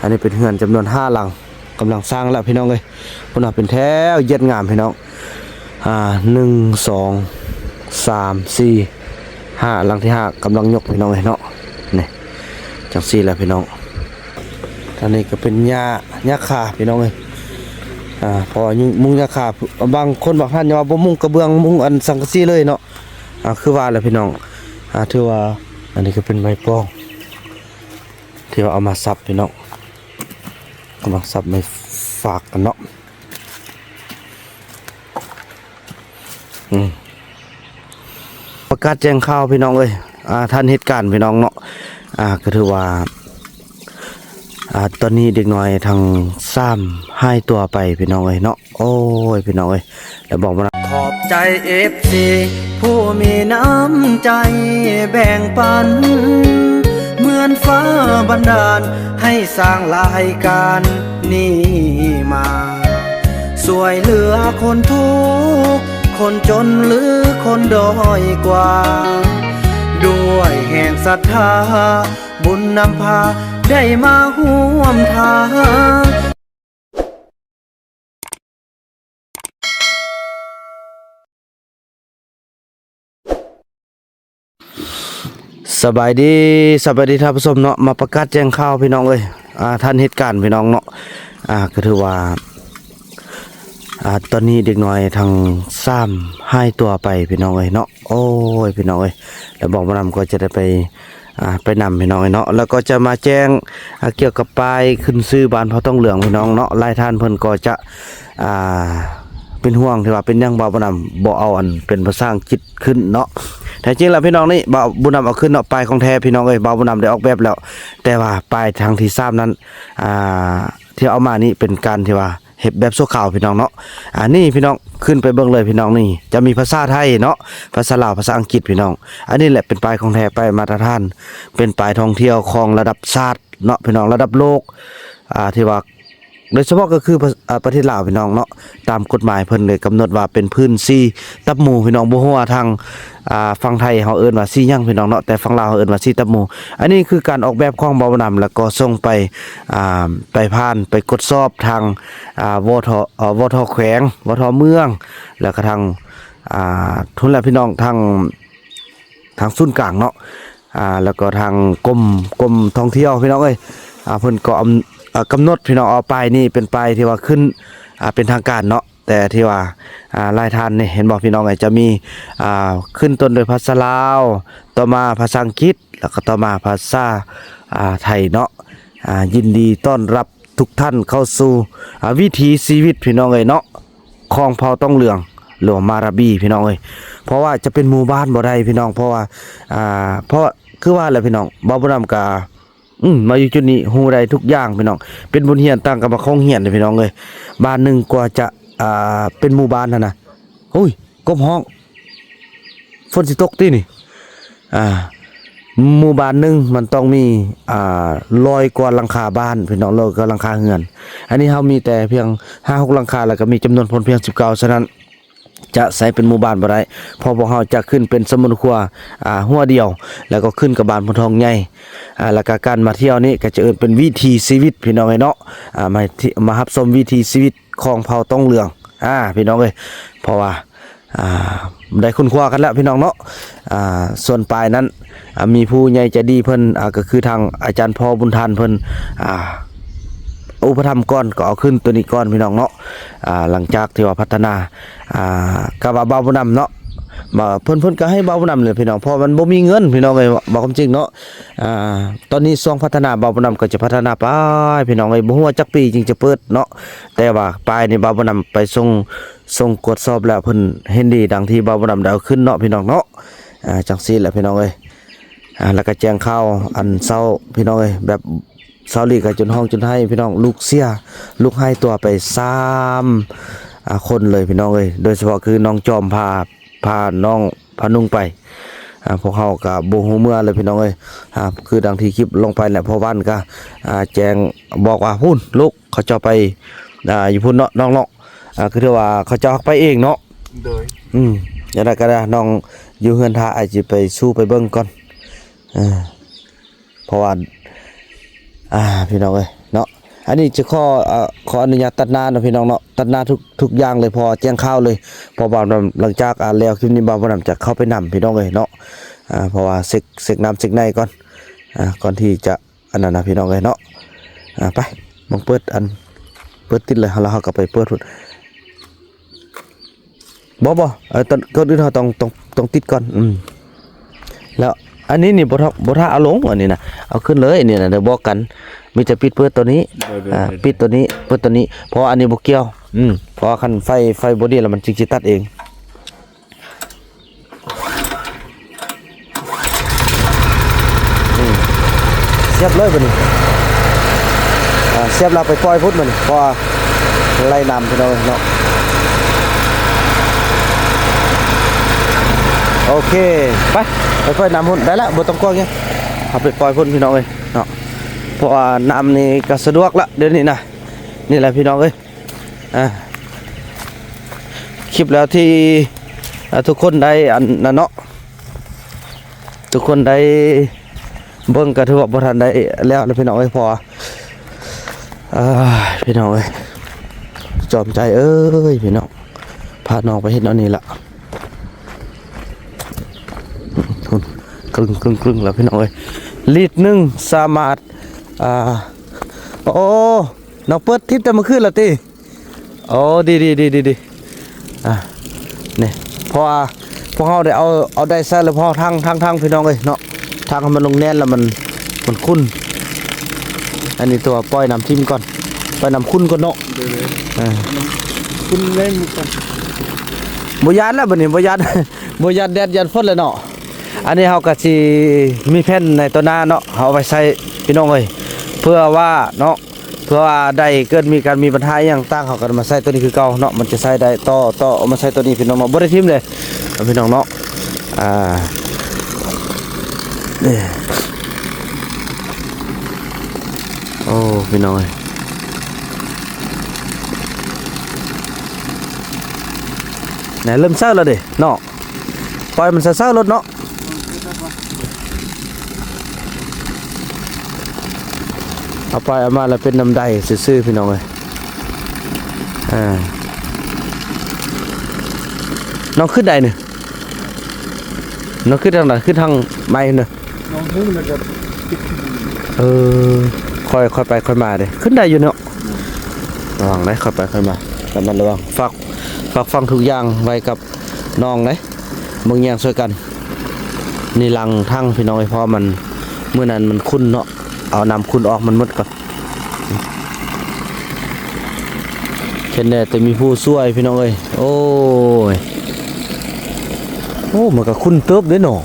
ອັນນີ້ເປັນເຮືອນຈຳນວນຫ້າຫຼັງ ກຳລັງສ້າງແລ້ວພີ່ນ້ອງເອີຍ. ພຸ້ນນະ ເປັນແຖວຢຽດງາມພີ່ນ້ອງ. ອ່າ ໜຶ່ງ ສອງ ສາມ ສີ່ ຫ້າ ຫຼັງທີຫ້າກຳລັງຍົກພີ່ນ້ອງເອີຍເນາະ. ນີ້ ຈັ່ງຊີ້ແຫຼະພີ່ນ້ອງ. ອັນນີ້ກໍເປັນຫຍ້າ ຫຍ້າຄາພີ່ນ້ອງເອີຍ. ອ່າ ເພາະວ່າມຸງຫຍ້າຄາ ບາງຄົນບາງທ່ານຍັງວ່າບໍ່ມຸງກະເບື້ອງ ມຸງອັນສັງກະສີເລີຍເນາະ. ອ່າ ຄືວ່າແຫຼະພີ່ນ້ອງ. ອ່າ ຖືວ່າ ອັນນີ້ກໍເປັນໄມ້ກອງ ທີ່ວ່າເອົາມາສັບພີ່ນ້ອງ ກຳລັງສັບໄມ້ຟາກກັນເນາະ. ອືມ ປະກາດແຈ້ງຂ່າວພີ່ນ້ອງເອີຍ. ອ່າ ທັນເຫດການພີ່ນ້ອງເນາະ. ອ່າ ກໍຖືວ່າ ອ່າ ຕອນນີ້ເດັກນ້ອຍທັງສາມຫາຍຕົວໄປພີ່ນ້ອງເອີຍເນາະ. ໂອ້ຍ ພີ່ນ້ອງເອີຍ ແລ້ວບອກມານຳ ຂອບໃຈເອັຟຊີຜູ້ມີນ້ຳໃຈແບ່ງປັນ ເໝືອນຟ້າບັນດານໃຫ້ສ້າງລາຍການນີ້ມາ ຊ່ວຍເຫຼືອຄົນທຸກຄົນຈົນ ຫຼື ຄົນດ້ອຍກວ່າ ດ້ວຍແຮງສັດທາ ບຸນນຳພາໄດ້ມາຮ່ວມທາງ. ສະບາຍດີ ສະບາຍດີທ່ານຜູ້ຊົມເນາະ. ມາປະກາດແຈ້ງຂ່າວພີ່ນ້ອງເອີຍ. ອ່າ ທັນເຫດການພີ່ນ້ອງເນາະ. ອ່າ ກໍຖືວ່າ ອ່າ ຕອນນີ້ເດັກນ້ອຍທັງສາມຫາຍຕົວໄປພີ່ນ້ອງເອີຍເນາະ. ໂອ້ຍ ພີ່ນ້ອງເອີຍ ແລ້ວບ່າວບຸນນຳກໍຈະໄດ້ໄປ ອ່າ ໄປນຳພີ່ນ້ອງເນາະ. ແລ້ວກໍຈະມາແຈ້ງ ອ່າ ກ່ຽວກັບປ້າຍຂຶ້ນຊື່ບ້ານເຜົ່າຕ້ອງເຫຼືອງພີ່ນ້ອງເນາະ. ຫຼາຍທ່ານເພິ່ນກໍຈະ ອ່າ ເປັນຫ່ວງທີ່ວ່າເປັນຫຍັງບ່າວບຸນນຳບໍ່ເອົາອັນເປັນພາສາອັງກິດຂຶ້ນເນາະ. ແທ້ຈິງແລ້ວພີ່ນ້ອງນີ້ ບ່າວບຸນນຳເອົາຂຶ້ນເນາະ ປ້າຍຂອງແທ້ພີ່ນ້ອງເອີຍ. ບ່າວບຸນນຳໄດ້ອອກແບບແລ້ວ ແຕ່ວ່າປ້າຍທາງທີສາມນັ້ນ ອ່າ ທີ່ເອົາມານີ້ເປັນການທີ່ວ່າ ເຮັດແບບຊົ່ວຄາວພີ່ນ້ອງເນາະ. ອັນນີ້ພີ່ນ້ອງຂຶ້ນໄປເບິ່ງເລີຍພີ່ນ້ອງ. ນີ້ຈະມີພາສາໄທເນາະ ພາສາລາວ ພາສາອັງກິດພີ່ນ້ອງ. ອັນນີ້ແຫຼະເປັນປ້າຍຂອງແທ້ ປ້າຍມາດຕະຖານ ເປັນປ້າຍທ່ອງທ່ຽວຂອງລະດັບຊາດເນາະພີ່ນ້ອງ ລະດັບໂລກ ອ່າ ທີ່ວ່າໂດຍສະເພາະກໍຄື ປະ ອ່າ ປະເທດລາວພີ່ນ້ອງເນາະ. ຕາມກົດໝາຍເພິ່ນໄດ້ກຳນົດວ່າເປັນພື້ນສີ່ຕັບໝູ່ພີ່ນ້ອງ. ບໍ່ຮູ້ວ່າທາງ ອ່າ ຝັ່ງໄທເຮົາເອີ້ນວ່າສີ່ຫຍັງພີ່ນ້ອງເນາະ ແຕ່ຝັ່ງລາວເຮົາເອີ້ນວ່າສີ່ຕັບໝູ່. ອັນນີ້ຄືການອອກແບບຂອງບ່າວບຸນນຳ ແລ້ວກໍສົ່ງໄປ ອ່າ ໄປຜ່ານ ໄປກວດສອບທາງ ອ່າ ວທ ເອີ ວທ ແຂວງ ວທ ເມືອງ ແລ້ວກໍທາງ ອ່າ ທຸນແຫຼະພີ່ນ້ອງ ທາງ ທາງສູນກາງເນາະ. ອ່າ ແລ້ວກໍທາງກົມ ກົມທ່ອງທ່ຽວພີ່ນ້ອງເອີຍ. ອ່າ ເພິ່ນກໍອຳ ເອີ ກຳນົດພີ່ນ້ອງ ເອົາປ້າຍນີ້ເປັນປ້າຍທີ່ວ່າຂຶ້ນ ອ່າ ເປັນທາງການເນາະ. ແຕ່ທີ່ວ່າ ອ່າ ຫຼາຍທ່ານນີ້ເຫັນບໍ່ພີ່ນ້ອງເອີຍ ຈະມີ ອ່າ ຂຶ້ນຕົ້ນດ້ວຍພາສາລາວ ຕໍ່ມາພາສາອັງກິດ ແລ້ວກໍຕໍ່ມາພາສາ ອ່າ ໄທເນາະ. ອ່າ ຍິນດີຕ້ອນຮັບທຸກທ່ານເຂົ້າສູ່ ອ່າ ວິຖີຊີວິດພີ່ນ້ອງເອີຍເນາະ ຂອງເຜົ່າຕ້ອງເຫຼືອງ ຫຼືວ່າມາລາບີພີ່ນ້ອງເອີຍ. ເພາະວ່າຈະເປັນໝູ່ບ້ານບໍ່ໄດ້ພີ່ນ້ອງ ເພາະວ່າ ອ່າ ເພາະຄືວ່າແຫຼະພີ່ນ້ອງ ບ່າວບຸນນຳກະ ອືມ ມາຢູ່ຈຸດນີ້ຮູ້ໄດ້ທຸກຢ່າງພີ່ນ້ອງ. ເປັນບົດຮຽນຕ່າງກັບບັກໂຮງຮຽນເດ້ພີ່ນ້ອງເອີຍ. ບ້ານໜຶ່ງກວ່າຈະ ອ່າ ເປັນໝູ່ບ້ານຫັ້ນນະ ໂອ້ຍ ກົບຮ້ອງ ຝົນຊິຕົກຕິນີ້. ອ່າ ໝູ່ບ້ານໜຶ່ງມັນຕ້ອງມີ ອ່າ ຮ້ອຍກວ່າຫຼັງຄາບ້ານພີ່ນ້ອງ ຮ້ອຍກວ່າຫຼັງຄາເຮືອນ. ອັນນີ້ເຮົາມີແຕ່ພຽງຫ້າຫົກຫຼັງຄາ ແລ້ວກໍມີຈຳນວນຄົນພຽງສິບເກົ້າ ສະນັ້ນ ຈະໃຊ້ເປັນໝູ່ບ້ານບໍ່ໄດ້ ເພາະພວກເຮົາຈະຂຶ້ນເປັນສຳມະນະຄົວ ອ່າ ຫົວດຽວ ແລ້ວກໍຂຶ້ນກັບບ້ານໂພນທອງໃຫຍ່. ອ່າ ແລ້ວກໍການມາທ່ຽວນີ້ກໍຈະເອີ້ນເປັນວິຖີຊີວິດພີ່ນ້ອງເອີຍເນາະ. ອ່າ ມາ ມາຮັບຊົມວິຖີຊີວິດຂອງເຜົ່າຕ້ອງເຫຼືອງ ອ່າ ພີ່ນ້ອງເອີຍ ເພາະວ່າ ອ່າ ໄດ້ຄົ້ນຄວ້າກັນແລ້ວພີ່ນ້ອງເນາະ. ອ່າ ສ່ວນປ້າຍນັ້ນ ອ່າ ມີຜູ້ໃຫຍ່ໃຈດີເພິ່ນ ອ່າ ກໍຄືທາງອາຈານພໍ່ບຸນທານເພິ່ນ ອ່າ ອຸປະຖຳກ່ອນ ກໍເອົາຂຶ້ນໂຕນີ້ກ່ອນພີ່ນ້ອງເນາະ. ອ່າ ຫຼັງຈາກທີ່ວ່າພັດທະນາ ອ່າ ກະວ່າບ່າວບຸນນຳເນາະ ມາ ເພິ່ນ ເພິ່ນກໍໃຫ້ບ່າວບຸນນຳແຫຼະພີ່ນ້ອງ ເພາະມັນບໍ່ມີເງິນພີ່ນ້ອງເອີຍ ເວົ້າຄວາມຈິງເນາະ. ອ່າ ຕອນນີ້ຊ່ວງພັດທະນາ ບ່າວບຸນນຳກໍຈະພັດທະນາໄປພີ່ນ້ອງເອີຍ ບໍ່ຮູ້ວ່າຈັກປີຈຶ່ງຈະເປີດເນາະ. ແຕ່ວ່າປ້າຍນີ້ບ່າວບຸນນຳໄປສົ່ງ ສົ່ງກວດສອບແລ້ວ ເພິ່ນເຫັນດີດັ່ງທີ່ບ່າວບຸນນຳໄດ້ເອົາຂຶ້ນເນາະພີ່ນ້ອງເນາະ. ອ່າ ຈັ່ງຊີ້ແຫຼະພີ່ນ້ອງເອີຍ. ອ່າ ແລ້ວກໍແຈ້ງຂ່າວອັນເຊົ້າພີ່ນ້ອງເອີຍ ແບບ ຊາວລີກໍຈົນຮ້ອງຈົນໄຫ້ພີ່ນ້ອງ ລູກເສຍ ລູກຫາຍຕົວໄປສາມ ອ່າ ຄົນເລີຍພີ່ນ້ອງເອີຍ. ໂດຍສະເພາະຄືນ້ອງຈອມພາ ພານ້ອງພານຸ່ງໄປ ອ່າ ພວກເຮົາກໍບໍ່ຮູ້ເມືອເລີຍພີ່ນ້ອງເອີຍ. ອ່າ ຄືດັ່ງທີ່ຄລິບລົງໄປແຫຼະ ພໍ່ບ້ານກໍ ອ່າ ແຈ້ງບອກວ່າ ພຸ້ນ ລູກເຂົາເຈົ້າໄປ ອ່າ ຢູ່ພຸ້ນເນາະ ນ້ອງເນາະ. ອ່າ ກໍຖືວ່າເຂົາເຈົ້າຮັກໄປເອງເນາະ. ໂດຍ ອືມ ຈັ່ງໃດກໍໄດ້ ນ້ອງຢູ່ເຮືອນຖ້າ ອ້າຍຊິໄປສູ່ໄປເບິ່ງກ່ອນ. ເອີ ເພາະວ່າ ອ່າ ພີ່ນ້ອງເອີຍເນາະ ອັນນີ້ຈະຂໍ ເອີ ຂໍອະນຸຍາດຕັດໜ້າເນາະພີ່ນ້ອງເນາະ, ຕັດໜ້າທຸກ ທຸກຢ່າງເລີຍ ເພາະວ່າແຈ້ງຂ່າວເລີຍ. ເພາະວ່າຫຼັງຈາກ ອ່າ ແລ້ວຄລິບນີ້ ບ່າວບຸນນຳຈະເຂົ້າໄປນຳພີ່ນ້ອງເອີຍເນາະ, ອ່າ ເພາະວ່າເຊັກ ເຊັກນ້ຳເຊັກໃນກ່ອນ ອ່າ ກ່ອນທີ່ຈະ ອັນນັ້ນນະພີ່ນ້ອງເອີຍເນາະ. ອ່າ ໄປ ມາເປີດ ອັນ ເປີດຕິດເລີຍ ແລ້ວເຮົາກໍໄປເປີດພຸ້ນ. ບໍ່ ບໍ່ ເອີ ກ່ອນ ກ່ອນອື່ນເຮົາຕ້ອງ ຕ້ອງ ຕ້ອງຕິດກ່ອນ. ອືມ ແລ້ວອັນນີ້ນີ້ບໍ່ ບໍ່ຖ້າເອົາລົງ ອັນນີ້ນະ ເອົາຂຶ້ນເລີຍ ອັນນີ້ນະ ດຽວບອກກັນ. ມີແຕ່ປິດເປີດຕົວນີ້ ໂດຍ ໂດຍ ອ່າ ໂດຍ ປິດຕົວນີ້ ເປີດຕົວນີ້ ເພາະວ່າອັນນີ້ບໍ່ກ່ຽວ. ອືມ ເພາະວ່າຄັນໄຟ ໄຟບໍ່ດີແລ້ວມັນຈຶ່ງຊິຕັດເອງ. ອືມ ສຽບເລີຍບາດນີ້ ອ່າ ສຽບແລ້ວໄປປ່ອຍພຸ້ນບາດນີ້ ເພາະວ່າໄລ່ນ້ຳພີ່ນ້ອງເນາະ. ໂອເຄ ໄປ ໄປປ່ອຍນ້ຳພຸ້ນ ໄດ້ລະ ບໍ່ຕ້ອງກວາງຫຍັງ ເອົາໄປປ່ອຍພຸ້ນພີ່ນ້ອງເອີຍເນາະ. ເພາະວ່ານ້ຳນີ້ກໍສະດວກລະ ດຽວນີ້ນະ. ນີ້ແຫຼະພີ່ນ້ອງເອີຍ ອ່າ ຄລິບແລ້ວທີ່ ອ່າ ທຸກຄົນໄດ້ອັນນັ້ນເນາະ ທຸກຄົນໄດ້ເບິ່ງກໍຖືວ່າບໍ່ທັນໄດ້ແລ້ວນະພີ່ນ້ອງເອີຍ. ເພາະວ່າ ອ່າ ພີ່ນ້ອງເອີຍ ຈອມໃຈເອີຍ ພີ່ນ້ອງ ພານ້ອງໄປເຮັດແນວນີ້ລະ ກຶ້ງໆໆ ແລ້ວພີ່ນ້ອງເອີຍ. ລິດໜຶ່ງສາມາດ ອ່າ ໂອ້ ນ້ອງເປີດຕິດແຕ່ມື້ຄືນລະຕິ? ໂອ້ ດີໆໆໆ ອ່າ ນີ້ ເພາະວ່າພວກເຮົາໄດ້ເອົາ ເອົາໄດ້ໃສ່ແລ້ວ ເພາະເຮົາທັງ ທັງ ທັງ ພີ່ນ້ອງເອີຍເນາະ, ທັງໃຫ້ມັນລົງແໜ້ນແລ້ວມັນ ມັນຂຸ້ນ. ອັນນີ້ຕົວປ່ອຍນ້ຳຖິ້ມກ່ອນ ປ່ອຍນ້ຳຂຸ້ນກ່ອນເນາະ. ເອີ ຂຸ້ນແລ້ວມັນກໍບໍ່ຢ້ານແລ້ວບາດນີ້ ບໍ່ຢ້ານ ບໍ່ຢ້ານແດດຢ້ານຝົນແລ້ວເນາະ. ອັນນີ້ເຮົາກໍຊິມີແຜ່ນໃນຕໍ່ໜ້າເນາະ ເຮົາເອົາໄວ້ໃສ່ພີ່ນ້ອງເອີຍ ເພື່ອວ່າເນາະ ເພື່ອວ່າໃດເກີດມີການມີບັນຫາອີ່ຫຍັງຕ່າງ ເຮົາກໍມາໃສ່ຕົວນີ້ຄືເກົ່າເນາະ ມັນຈະໃຊ້ໄດ້. ຕໍ່ ຕໍ່ເອົາມາໃສ່ຕົວນີ້ພີ່ນ້ອງເນາະ ບໍ່ໄດ້ຖິ້ມເດ້ພີ່ນ້ອງເນາະ. ອ່າ ນີ້ ໂອ້ ພີ່ນ້ອງເອີຍ ແໜ່ ເລີ່ມເຊີແລ້ວເດ້ເນາະ. ປ່ອຍມັນເຊີໆໂລດເນາະ ເອົາໄປເອົາມາແລ້ວເປັນນ້ຳໄດຊື່ໆ ພີ່ນ້ອງເອີຍ. ອ່າ ນ້ອງຂຶ້ນໄດນີ້ ນ້ອງຂຶ້ນທາງໃດ? ຂຶ້ນທາງໄມ້ເນາະ. ນ້ອງຂຶ້ນແລ້ວກໍຕິດຂຶ້ນ. ເອີ ຄ່ອຍ ຄ່ອຍໄປຄ່ອຍມາເດ້ ຂຶ້ນໄດ້ຢູ່ເນາະ. ລະວັງໄດ໋ ຄ່ອຍໄປຄ່ອຍມາ ລະມັດລະວັງ. ຝາກ ຝາກຝັງທຸກຢ່າງໄວ້ກັບນ້ອງໄດ໋ ເບິ່ງແຍງຊ່ວຍກັນ. ນີ້ຫຼັງຖັງພີ່ນ້ອງເອີຍ ເພາະມັນ ມື້ນັ້ນມັນຂຸ້ນເນາະ ເອົານ້ຳຂຸ້ນອອກມັນໝົດກ່ອນ. ເຫັນແດ່ແຕ່ມີຜູ້ຊ່ວຍພີ່ນ້ອງເອີຍ. ໂອ້ຍ ໂອ້ ມັນກໍຂຸ້ນເຕີບເດ້ເນາະ.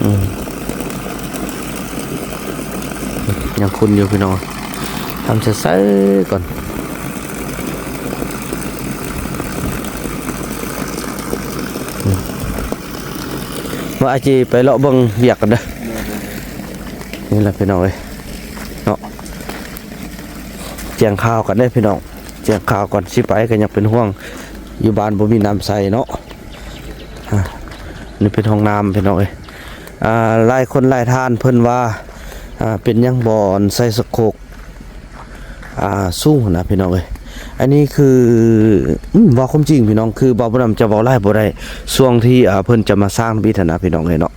ອືມ ຍັງຂຸ້ນຢູ່ພີ່ນ້ອງ ທຳໃສ່ໆກ່ອນ. ອືມ ວ່າອາຈີໄປເລາະເບິ່ງວຽກກັນເດີ. ນີ້ແຫຼະພີ່ນ້ອງເອີຍເນາະ ແຈ້ງຂ່າວກັນເດີພີ່ນ້ອງ ແຈ້ງຂ່າວກ່ອນ ຊິໄປກໍຍັງເປັນຫ່ວງ ຢູ່ບ້ານບໍ່ມີນ້ຳໃຊ້ເນາະ. ອ່າ ນີ້ເປັນຫ້ອງນ້ຳພີ່ນ້ອງເອີຍ. ອ່າ ຫຼາຍຄົນຫຼາຍທ່ານເພິ່ນວ່າ ອ່າ ເປັນຫຍັງບໍ່ອັນໃສ່ສະໂຄກ ອ່າ ສູງຫັ້ນນະພີ່ນ້ອງເອີຍ. ອັນນີ້ຄື ອືມ ເວົ້າຄວາມຈິງພີ່ນ້ອງ ຄືບ່າວບຸນນຳຈະເວົ້າຫຼາຍບໍ່ໄດ້ ຊ່ວງທີ່ ອ່າ ເພິ່ນຈະມາສ້າງທຳອິດຫັ້ນນະພີ່ນ້ອງເອີຍເນາະ.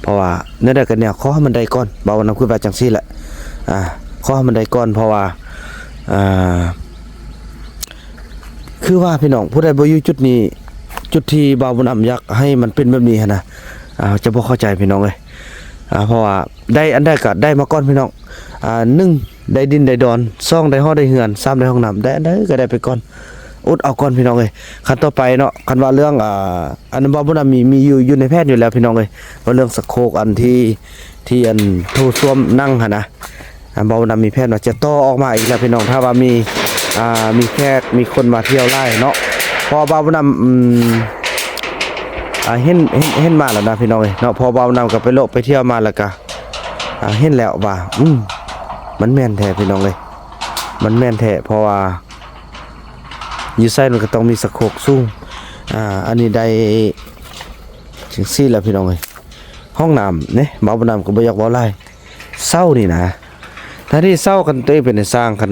ເພາະວ່າແນວໃດກໍແນວ ຂໍໃຫ້ມັນໄດ້ກ່ອນ ບ່າວບຸນນຳຄິດວ່າຈັ່ງຊີ້ແຫຼະ. ອ່າ ຂໍໃຫ້ມັນໄດ້ກ່ອນ ເພາະວ່າ ອ່າ ຄືວ່າພີ່ນ້ອງ ຜູ້ໃດບໍ່ຢູ່ຈຸດນີ້ ຈຸດທີ່ບ່າວບຸນນຳຢາກໃຫ້ມັນເປັນແບບນີ້ຫັ້ນນະ ອ່າ ຈະບໍ່ເຂົ້າໃຈພີ່ນ້ອງເອີຍ. ອ່າ ເພາະວ່າໄດ້ອັນໃດກໍໄດ້ມາກ່ອນພີ່ນ້ອງ. ອ່າ ໜຶ່ງ ໄດ້ດິນໄດ້ດອນ, ສອງ ໄດ້ຫໍໄດ້ເຮືອນ, ສາມ ໄດ້ຫ້ອງນ້ຳ, ໄດ້ອັນໃດກໍໄດ້ໄປກ່ອນ ອົດເອົາກ່ອນພີ່ນ້ອງເອີຍ. ຂັ້ນຕໍ່ໄປເນາະ ຄັນວ່າເລື່ອງ ອ່າ ອັນນັ້ນບ່າວບຸນນຳມີ ມີຢູ່ ຢູ່ໃນແຜນຢູ່ແລ້ວພີ່ນ້ອງເອີຍ ວ່າເລື່ອງສະໂຄກອັນທີ່ ທີ່ອັນໂຖສ້ວມນັ່ງຫັ້ນນະ ອ່າ ບ່າວບຸນນຳມີແຜນວ່າຈະຕໍ່ອອກມາອີກແລ້ວພີ່ນ້ອງ ຖ້າວ່າມີ ອ່າ ມີແຂກມີຄົນມາທ່ຽວຫຼາຍເນາະ. ເພາະວ່າບ່າວບຸນນຳ ອືມ ອ່າ ເຫັນ ເຫັນ ເຫັນມາແລ້ວນະພີ່ນ້ອງເອີຍເນາະ ເພາະວ່າບ່າວບຸນນຳກໍໄປເລາະໄປທ່ຽວມາແລ້ວກໍ ອ່າ ເຫັນແລ້ວວ່າ ອືມ ມັນແມ່ນແທ້ພີ່ນ້ອງເອີຍ ມັນແມ່ນແທ້ ເພາະວ່າຢູ່ໃສມັນກໍຕ້ອງມີສະໂຄກສູງ. ອ່າ ອັນນີ້ໄດ້ຈັ່ງຊີ້ແຫຼະພີ່ນ້ອງເອີຍ ຫ້ອງນ້ຳເນາະ ບ່າວບຸນນຳກໍບໍ່ຢາກເວົ້າຫຼາຍ ເຊົານີ້ນະ ຖ້າທີ່ເຊົາຄັນຕົວເອງເປັນນາຍຊ່າງ ຄັນ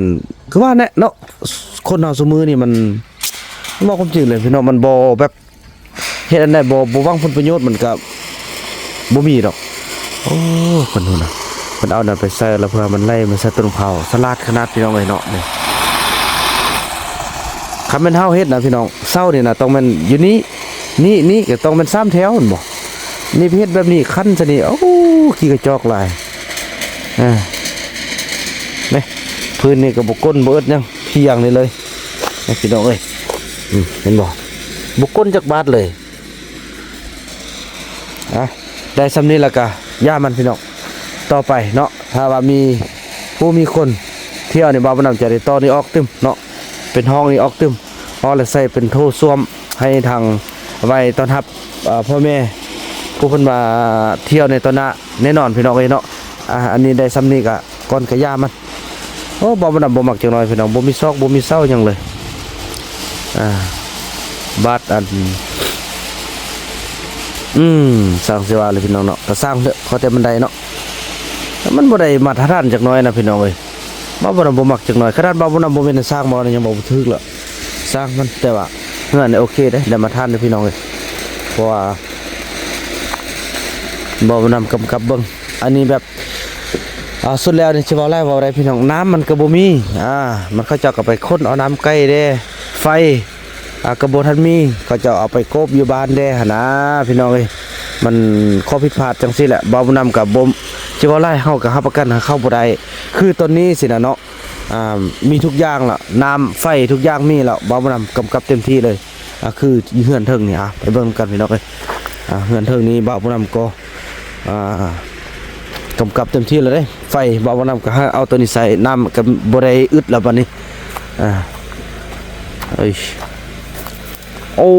ຄືວ່າແຫຼະເນາະ ຄົນເຮົາຊຸມື້ນີ້ມັນ ເວົ້າຄວາມຈິງເລີຍພີ່ນ້ອງ ມັນບໍ່ແບບ ເຮັດອັນໃດບໍ່ ບໍ່ຫວັງຜົນປະໂຫຍດ ມັນກະບໍ່ມີດອກ. ໂອ້ ເພິ່ນພຸ້ນນະ ເພິ່ນເອົານັ້ນໄປໃສ່ ແລ້ວເພື່ອມັນໄຫຼມາໃສ່ຕົ້ນເຜົາ ສະຫຼາດຂະໜາດພີ່ນ້ອງເອີຍເນາະ. ນີ້ ຄັນແມ່ນເຮົາເຮັດນະພີ່ນ້ອງ ເສົານີ້ນະ ຕ້ອງແມ່ນຢູ່ນີ້ ນີ້ ນີ້ກະຕ້ອງແມ່ນສາມແຖວແມ່ນບໍ່? ນີ້ໄປເຮັດແບບນີ້ ຄັນຊະນີ້ ໂອ້ ຂີ້ກະຈອກຫຼາຍ. ເອີ ນີ້ ພື້ນນີ້ກະບໍ່ກົ້ນບໍ່ເອິດຫຍັງ ພຽງນີ້ເລີຍ ນີ້ພີ່ນ້ອງເອີຍ. ອືມ ເຫັນບໍ່? ບໍ່ກົ້ນຈັກບາດເລີຍ. ອ່ະ ໄດ້ຊ່ຳນີ້ແລ້ວກະຢ່າມັນພີ່ນ້ອງ. ຕໍ່ໄປເນາະ ຖ້າວ່າມີຜູ້ມີຄົນທ່ຽວນີ້ ບ່າວບຸນນຳຈະໄດ້ຕໍ່ນີ້ອອກຕື່ມເນາະ ເປັນຮ່ອງນີ້ອອກຕື່ມ ເອົາແລ້ວໃສ່ເປັນໂຖສ້ວມ ໃຫ້ທາງໄວ້ຕ້ອນຮັບ ເອີ ພໍ່ແມ່ຜູ້ເພິ່ນມາທ່ຽວໃນຕອນໜ້າແນ່ນອນພີ່ນ້ອງເອີຍເນາະ. ອ່າ ອັນນີ້ໄດ້ຊ່ຳນີ້ກະ ກ່ອນກະຢ່າມັນ. ໂອ້ ບ່າວບຸນນຳບໍ່ມັກຈັກໜ້ອຍພີ່ນ້ອງ ບໍ່ມີຊອກບໍ່ມີເສົາຫຍັງເລີຍ. ອ່າ ບາດອັນ ອືມ ຊ່າງຊິວ່າເລີຍພີ່ນ້ອງເນາະ ກະຊ່າງເຖາະ ຂໍແຕ່ມັນໄດ້ເນາະ. ມັນບໍ່ໄດ້ມາດຕະຖານຈັກໜ້ອຍນະພີ່ນ້ອງເອີຍ. ບ່າວບຸນນຳບໍ່ມັກຈັກໜ້ອຍ ຂະໜາດບ່າວບຸນນຳບໍ່ແມ່ນຊ່າງ ບ່າວນຳຍັງເວົ້າບໍ່ຖືກລະ ຊ່າງມັນ. ແຕ່ວ່າເຮືອນນີ້ໂອເຄເດ້ ໄດ້ມາດຕະຖານເດ້ພີ່ນ້ອງເອີຍ ເພາະວ່າບ່າວບຸນນຳກຳກັບເບິ່ງ. ອັນນີ້ແບບ ອ່າ ສຸດແລ້ວນີ້ຊິເວົ້າຫຼາຍເວົ້າໄດ້ພີ່ນ້ອງ ນ້ຳມັນກະບໍ່ມີ. ອ່າ ມັນເຂົາເຈົ້າກະໄປຄົ້ນເອົານ້ຳໄກ່ແດ່ ໄຟ ອ່າ ກະບໍ່ທັນມີ ເຂົາເຈົ້າເອົາໄປໂກບຢູ່ບ້ານແດ່ຫັ້ນນາພີ່ນ້ອງເອີຍ. ມັນຂໍ້ຜິດພາດຈັ່ງຊີ້ແຫຼະ ບ່າວບຸນນຳກະບໍ່ ຊິເວົ້າຫຼາຍ ເຮົາກະຮັບປະກັນໃຫ້ເຂົາບໍ່ໄດ້ ຄືຕອນນີ້ຊີ້ນະເນາະ. ອ່າ ມີທຸກຢ່າງລະ ນ້ຳ ໄຟ ທຸກຢ່າງມີລະ ບ່າວບຸນນຳກຳກັບເຕັມທີ່ເລີຍ. ອ່າ ຄືຢູ່ເຮືອນເທິງນີ້ ອ່າ ໄປເບິ່ງນຳກັນພີ່ນ້ອງເອີຍ. ອ່າ ເຮືອນເທິງນີ້ບ່າວບຸນນຳກໍ ອ່າ ກຳກັບເຕັມທີ່ແລ້ວເດ້ ໄຟ ບ່າວບຸນນຳກໍໃຫ້ເອົາໂຕນີ້ໃສ່ ນ້ຳກໍບໍ່ໄດ້ອຶດແລ້ວບາດນີ້. ອ່າ ເອີຍ ໂອ້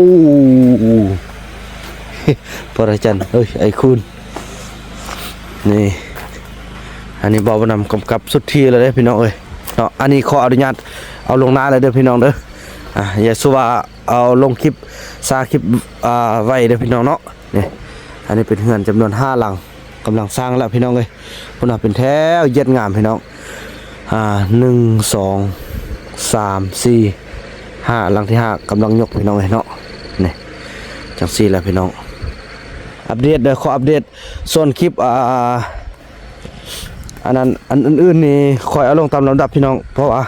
ພະລາຈັນ ເອີຍ ໄອ້ຄູນ ນີ້ ອັນນີ້ບ່າວບຸນນຳກຳກັບສຸດທີ່ແລ້ວເດ້ພີ່ນ້ອງເອີຍເນາະ. ອັນນີ້ຂໍອະນຸຍາດເອົາລົງໜ້າແລ້ວເດີພີ່ນ້ອງເດີ. ອ່າ ຢ່າສູ່ວ່າ ເອົາລົງຄລິບ ສາຄລິບ ອ່າ ໄວ້ເດີພີ່ນ້ອງເນາະ. ນີ້ ອັນນີ້ເປັນເຮືອນຈຳນວນຫ້າຫຼັງ ກຳລັງສ້າງແລ້ວພີ່ນ້ອງເອີຍ. ພຸ້ນນະ ເປັນແຖວ ຢຽດງາມພີ່ນ້ອງ. ອ່າ ໜຶ່ງ ສອງ ສາມ ສີ່ ຫ້າ ຫຼັງທີຫ້າກຳລັງຍົກພີ່ນ້ອງເອີຍເນາະ. ນີ້ ຈັ່ງຊີ້ແຫຼະພີ່ນ້ອງ ອັບເດດເດີ ຂໍອັບເດດ. ສ່ວນຄລິບ ອ່າ ອັນນັ້ນ ອັນອື່ນໆນີ້ ຄ່ອຍເອົາລົງຕາມລຳດັບພີ່ນ້ອງ ເພາະວ່າ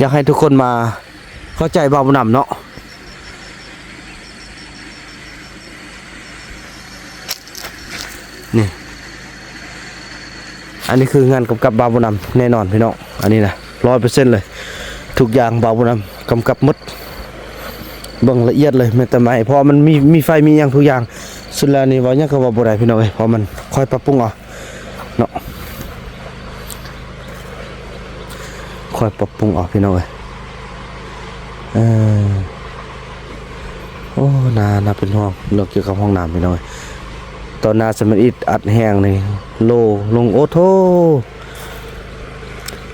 ຢາກໃຫ້ທຸກຄົນມາເຂົ້າໃຈບ່າວບຸນນຳເນາະ. ນີ້ ອັນນີ້ຄືງານກຳກັບບ່າວບຸນນຳແນ່ນອນພີ່ນ້ອງ. ອັນນີ້ນະ ຮ້ອຍເປີເຊັນເລີຍ ທຸກຢ່າງບ່າວບຸນນຳກຳກັບໝົດ ເບິ່ງລະອຽດເລີຍ ແມ່ນແຕ່ໄມ້ ເພາະວ່າມັນມີ ມີໄຟ ມີຫຍັງທຸກຢ່າງ. ສຸດແລ້ວນີ້ເວົ້າຫຍັງກໍເວົ້າບໍ່ໄດ້ພີ່ນ້ອງເອີຍ ເພາະມັນຄ່ອຍປັບປຸງເອົາ ເນາະ ຄ່ອຍປັບປຸງເອົາພີ່ນ້ອງເອີຍ. ເອີ ໂອ້ ໜ້າ ໜ້າເປັນຫ່ວງເລື່ອງກ່ຽວກັບຫ້ອງນ້ຳພີ່ນ້ອງເອີຍ. ຕອນໜ້າສະແມ່ນອິດອັດແຮງນີ້ ໂລລົງ ໂອ້ໂທ້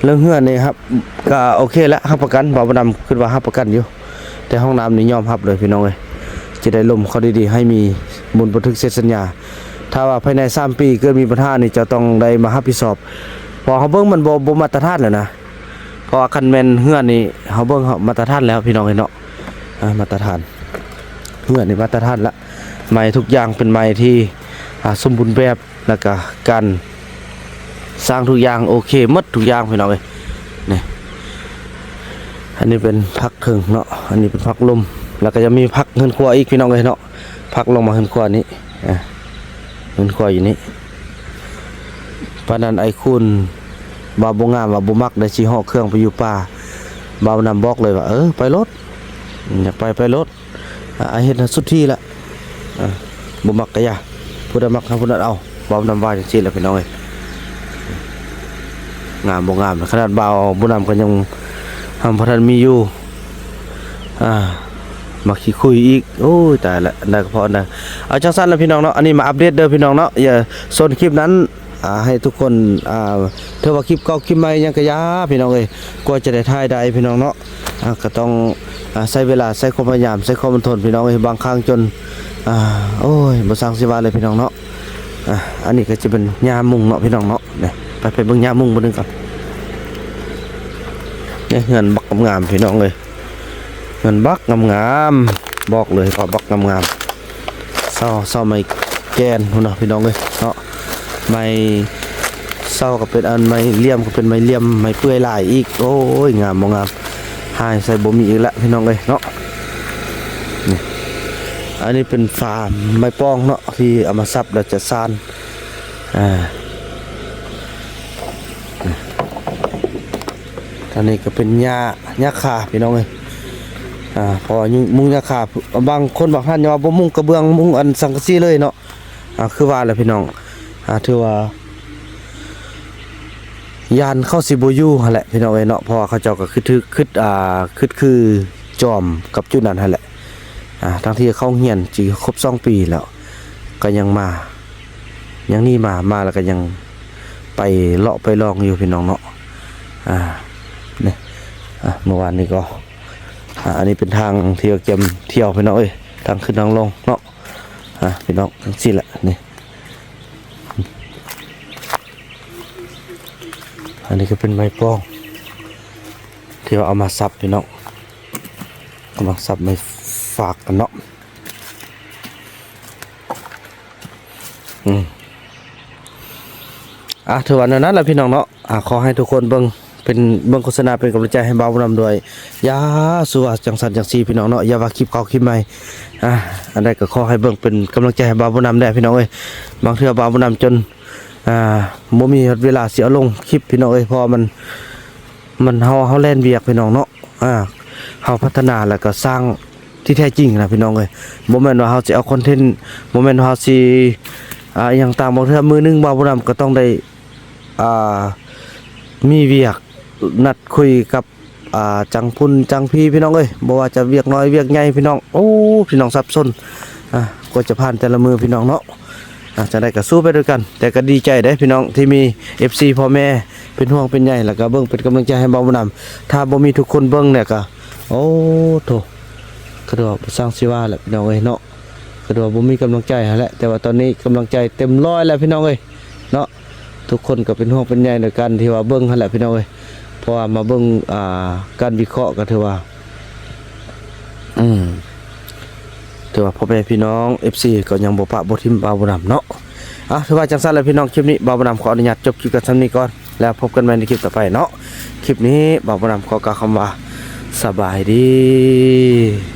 ເລື່ອງເຮືອນນີ້ຮັບ ກະໂອເຄລະ ຮັບປະກັນ ບ່າວບຸນນຳຄິດວ່າຮັບປະກັນຢູ່. ແຕ່ຫ້ອງນ້ຳນີ້ຍອມຮັບເລີຍພີ່ນ້ອງເອີຍ ຈະໄດ້ລົມເຂົ້າດີໆ ໃຫ້ມີບຸນບັນທຶກເຊັນສັນຍາ. ຖ້າວ່າພາຍໃນສາມປີເກີດມີບັນຫານີ້ ເຈົ້າຕ້ອງໄດ້ມາຮັບຜິດຊອບ ເພາະເຮົາເບິ່ງມັນບໍ່ ບໍ່ມາດຕະຖານແລ້ວນະ. ເພາະວ່າຄັນແມ່ນເຮືອນນີ້ ເຮົາເບິ່ງເຮົາມາດຕະຖານແລ້ວພີ່ນ້ອງເອີຍເນາະ. ອ່າ ມາດຕະຖານ ເຮືອນນີ້ມາດຕະຖານລະ ໄມ້ທຸກຢ່າງເປັນໄມ້ທີ່ ອ່າ ສົມບູນແບບ ແລ້ວກະການສ້າງທຸກຢ່າງໂອເຄໝົດທຸກຢ່າງພີ່ນ້ອງເອີຍ. ນີ້ ອັນນີ້ເປັນພັກເທິງເນາະ ອັນນີ້ເປັນພັກລົມ ແລ້ວກະຈະມີພັກເຮືອນຄົວອີກພີ່ນ້ອງເອີຍເນາະ. ພັກລົງມາເຮືອນຄົວນີ້ ອ່າ ເຮືອນຄົວຢູ່ນີ້. ປານນັ້ນໄອ້ຄູນວ່າບໍ່ງາມ ວ່າບໍ່ມັກ ໄດ້ຊິເຫາະເຄື່ອງໄປຢູ່ປ່າ. ບ່າວນຳບອກເລີຍວ່າ ເອີ ໄປໂລດ ຢາກໄປ ໄປໂລດ. ອ່າ ເຮັດໃຫ້ສຸດທີ່ລະ ອ່າ ບໍ່ມັກກະຢ່າ ຜູ້ໃດມັກໃຫ້ຜູ້ນັ້ນເອົາ. ເວົ້ານຳວ່າຈັ່ງຊີ້ແຫຼະພີ່ນ້ອງເອີຍ ງາມບໍ່ງາມ ຂະໜາດບ່າວບຸນນຳກໍຍັງ ຫຳບໍ່ທັນມີຢູ່ ອ່າ ມາຂີ້ຄຸຍອີກ. ໂອ້ຍ ຕາຍລະ ອັນໃດກໍພໍອັນໃດ. ເອົາ ຈັ່ງຊັ້ນລະພີ່ນ້ອງເນາະ ອັນນີ້ມາອັບເດດເດີພີ່ນ້ອງເນາະ. ສ່ວນຄລິບນັ້ນ ອ່າ ໃຫ້ທຸກຄົນ ອ່າ ຖືວ່າຄລິບເກົ່າຄລິບໃໝ່ຫຍັງກະຢ່າພີ່ນ້ອງເອີຍ ກວ່າຈະໄດ້ຖ່າຍໄດ້ພີ່ນ້ອງເນາະ. ອ່າ ກະຕ້ອງ ອ່າ ໃຊ້ເວລາ ໃຊ້ຄວາມພະຍາຍາມ ໃຊ້ຄວາມອົດທົນພີ່ນ້ອງເອີຍ ບາງຄັ້ງຈົນ ອ່າ ໂອ້ຍ ບໍ່ຊ່າງຊິວ່າເລີຍພີ່ນ້ອງເນາະ. ອ່າ ອັນນີ້ກະຈະເປັນຫຍ້າມຸງເນາະພີ່ນ້ອງເນາະ. ນີ້ ໄປເບິ່ງຍາມຸງເບິ່ງໜຶ່ງກ່ອນ. ນີ້ເຮືອນບັກງາມໆ ພີ່ນ້ອງເອີຍ, ເຮືອນບັກງາມໆ ບອກເລີຍວ່າບັກງາມໆ. ເສົາ ເສົາໄມ້ແກ່ນພຸ້ນນະ ພີ່ນ້ອງເອີຍເນາະ. ໄມ້ເສົາກໍເປັນອັນ ໄມ້ລຽມກໍເປັນໄມ້ລຽມ ໄມ້ເປື່ອຍຫຼາຍອີກ. ໂອ້ຍ ງາມບໍ່ງາມ, ຫາໃສ່ບໍ່ມີອີກແລ້ວ ພີ່ນ້ອງເອີຍເນາະ. ນີ້ ອັນນີ້ເປັນຝາໄມ້ປ່ອງເນາະ ທີ່ເອົາມາສັບແລ້ວຈະສານ. ອ່າ ທາງນີ້ກໍເປັນຫຍ້າ ຫຍ້າຄາ ພີ່ນ້ອງເອີຍ. ອ່າ ເພາະວ່າມຸງຫຍ້າຄາ ບາງຄົນບາງທ່ານວ່າບໍ່ມຸງກະເບື້ອງ ມຸງອັນສັງກະສີເລີຍເນາະ. ອ່າ ຄືວ່າແຫຼະ ພີ່ນ້ອງ ອ່າ ຖືວ່າ ຢ້ານເຂົາຊິບໍ່ຢູ່ຫັ້ນແຫຼະ ພີ່ນ້ອງເອີຍເນາະ. ເພາະວ່າເຂົາເຈົ້າກໍຄຶດ ຄຶດ ອ່າ ຄຶດຄືຈອມກັບຈຸດນັ້ນຫັ້ນແຫຼະ. ອ່າ ທັງທີ່ເຂົາຮຽນຊິຄົບສອງປີແລ້ວ ກໍຍັງມາ ຍັງໜີມາ ມາແລ້ວກໍຍັງໄປເລາະໄປລອງຢູ່ ພີ່ນ້ອງເນາະ. ອ່າ ນີ້ ອ່າ ເມື່ອວານນີ້ກໍ ອ່າ ອັນນີ້ເປັນທາງທີ່ວ່າກຽມທ່ຽວ ພີ່ນ້ອງເອີຍ, ທາງຂຶ້ນທາງລົງເນາະ. ອ່າ ພີ່ນ້ອງ ຈັ່ງຊີ້ແຫຼະນີ້. ອັນນີ້ກໍເປັນໄມ້ປ່ອງທີ່ວ່າເອົາມາສັບ ພີ່ນ້ອງ, ກຳລັງສັບໄມ້ຟາກກັນເນາະ. ອືມ ອ່າ ຖືວ່າແນວນັ້ນລະ ພີ່ນ້ອງເນາະ. ອ່າ ຂໍໃຫ້ທຸກຄົນເບິ່ງ ເປັນ ເບິ່ງໂຄສະນາເປັນກຳລັງໃຈໃຫ້ບ່າວບຸນນຳດ້ວຍ. ຢ່າສູ່ວ່າຈັ່ງຊັ້ນຈັ່ງຊີ້ ພີ່ນ້ອງເນາະ, ຢ່າວ່າຄລິບເກົ່າຄລິບໃໝ່. ອ່າ ອັນໃດກໍຂໍໃຫ້ເບິ່ງເປັນກຳລັງໃຈໃຫ້ບ່າວບຸນນຳແດ່ ພີ່ນ້ອງເອີຍ. ບາງເທື່ອບ່າວບຸນນຳຈົນ ອ່າ ບໍ່ມີເວລາຊິເອົາລົງຄລິບ ພີ່ນ້ອງເອີຍ, ເພາະວ່າມັນ ມັນ ເຮົາ ເຮົາແລ່ນວຽກ ພີ່ນ້ອງເນາະ. ອ່າ ເຮົາພັດທະນາແລ້ວກໍສ້າງທີ່ແທ້ຈິງນະ ພີ່ນ້ອງເອີຍ. ບໍ່ແມ່ນວ່າເຮົາຊິເອົາຄອນເທັນ ບໍ່ແມ່ນວ່າເຮົາຊິ ອ່າ ອີ່ຫຍັງຕ່າງ. ບາງເທື່ອມື້ໜຶ່ງບ່າວບຸນນຳກໍຕ້ອງໄດ້ ອ່າ ມີວຽກນັດຄຸຍກັບ ອ່າ ຈັ່ງພຸ້ນຈັ່ງພີ ພີ່ນ້ອງເອີຍ, ບໍ່ວ່າຈະວຽກນ້ອຍວຽກໃຫຍ່ ພີ່ນ້ອງ. ໂອ້ ພີ່ນ້ອງສັບສົນ ອ່າ ກວ່າຈະຜ່ານແຕ່ລະມື້ ພີ່ນ້ອງເນາະ. ອ່າ ຈັ່ງໃດກໍສູ້ໄປດ້ວຍກັນ, ແຕ່ກໍດີໃຈເດ້ ພີ່ນ້ອງ ທີ່ມີເອັຟຊີ ພໍ່ແມ່ເປັນຫ່ວງເປັນໃຍ ແລ້ວກໍເບິ່ງເປັນກຳລັງໃຈໃຫ້ບ່າວບຸນນຳ. ຖ້າບໍ່ມີທຸກຄົນເບິ່ງແລ້ວກໍ ໂອ້ໂທ້ ຄືວ່າບໍ່ຊ່າງຊິວ່າແຫຼະ ພີ່ນ້ອງເອີຍເນາະ. ຄືວ່າບໍ່ມີກຳລັງໃຈຫັ້ນແຫຼະ, ແຕ່ວ່າຕອນນີ້ກຳລັງໃຈເຕັມຮ້ອຍແລ້ວ ພີ່ນ້ອງເອີຍເນາະ. ທຸກຄົນກໍເປັນຫ່ວງເປັນໃຍໃນການທີ່ວ່າເບິ່ງຫັ້ນແຫຼະ ພີ່ນ້ອງເອີຍ, ເພາະວ່າມາເບິ່ງ ອ່າ ການວິເຄາະກໍຖືວ່າ ອືມ ຖືວ່າພໍ່ແມ່ພີ່ນ້ອງ ເອັຟຊີ ກໍຍັງບໍ່ປະບໍ່ຖິ້ມບ່າວບຸນນຳເນາະ. ອ່າ ຖືວ່າຈັ່ງຊັ້ນແຫຼະ ພີ່ນ້ອງ, ຄລິບນີ້ບ່າວບຸນນຳຂໍອະນຸຍາດຈົບຄລິບກັນສ່ຳນີ້ກ່ອນ ແລ້ວພົບກັນໃໝ່ໃນຄລິບຕໍ່ໄປເນາະ. ຄລິບນີ້ບ່າວບຸນນຳຂໍກ່າວຄຳວ່າ ສະບາຍດີ.